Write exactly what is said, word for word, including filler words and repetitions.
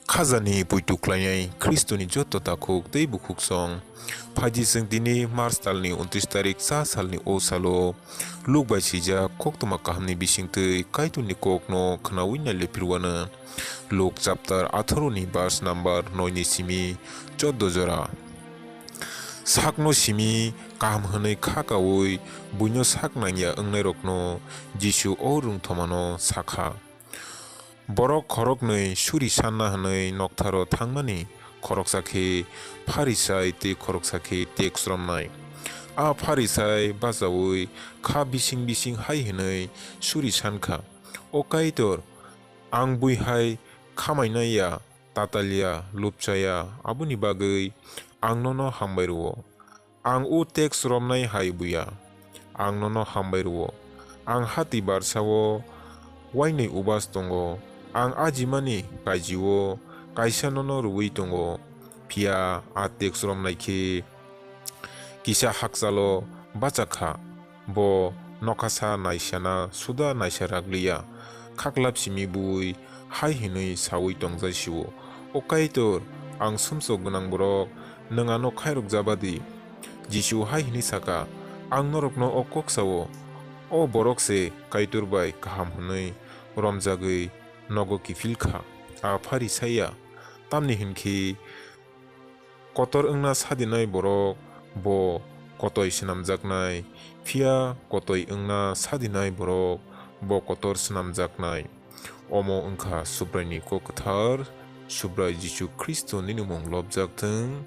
Khajani poito khlainai Khristoni joto takhuk tei bukhuksong. Phaidi chwng tini March talni untris tarik cha salni o salo Luk bai swijak koktwma kahamni bisingtwi Kaitorni kokno khnaui nai le phirwano. Luk chapter atharo ni verse number noi ni simi chordo jora. Sakno simi kaham hwnwi kha kaui buino sak nangya wngnairokno Jisu o rwngthomano sakha. Borok khoroknwi suri sanna hwnwi noktharo thangmani, khoroksa khe Pharisai tei khoroksa khe teks romnai. A Pharisai bachaui kha bising bising hai hwnwi suri sankha, "O Kaitor, ang bui hai khamainai ya, tatal ya, lupcha ya, aboni bagwi ang nono hambai rwo. Ang o teks romnai hai buya, ang nono hambai rwo. Ang hati barsa-o uainwi ubas tongo, ang ajimani kaiji-o kaisa nono rwui tongo, phiya a teks romnai khe kisa hakchalo bachakha." Bo nokhasa naisana suda naisa ragliya, khaklap simi bui hai hwnwi saui tongjai sio, "O Kaitor, ang sumsok gwnang borok, nwng ano khairok jaba di." Jisu hai hwnwi saka, "Ang norokno o kok sao, o borok se Kaitor bai kaham hwnwi romjagwi nogo kiphil kha, a Pharisai ya. Tamni hwn khe kotor wngna sadinai borok bo kotoi swnamjaknai, phiya kotoi wngna sadinai borok bo kotor swnamjaknai." Omo wngkha Subraini kok kwthar. Subrai Jisu Khristo nini mung lobjak thung.